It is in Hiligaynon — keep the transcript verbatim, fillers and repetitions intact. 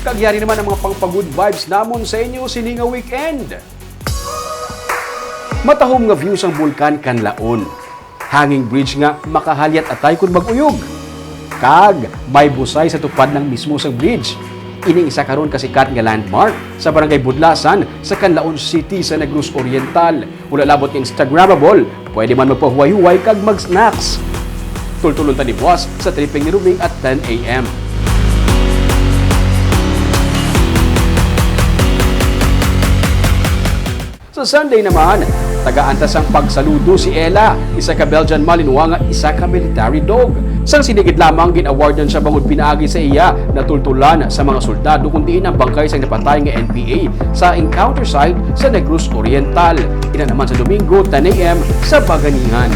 Kag yari naman ang mga pangpa-good vibes namon sa inyo sini nga weekend. Matahom nga view sang Bulkan Kanlaon. Hanging bridge nga makahalyat atay kon mag-uyog. Kag may busay sa tupad lang mismo sang bridge. Ini isa karon ka sikat nga landmark sa Barangay Budlasan sa Kanlaon City sa Negros Oriental. Wala labot nga Instagrammable, pwede man magpahuway-huway kag mag-snacks. Tultulon ta ni buwas sa tripping ni Rubing at ten a m. Sa Sunday naman, tagaan ta sang pagsaludo si Ella, isa ka Belgian Malinois nga isa ka military dog. Sang sinigid lamang gin-awardan siya bangod pinaagi sa iya natultulan sa mga soldado, kun diin ang bangkay sang napatay nga N P A sa encounter site sa Negros Oriental. Ina naman sa Domingo, ten a m sa Baganihan.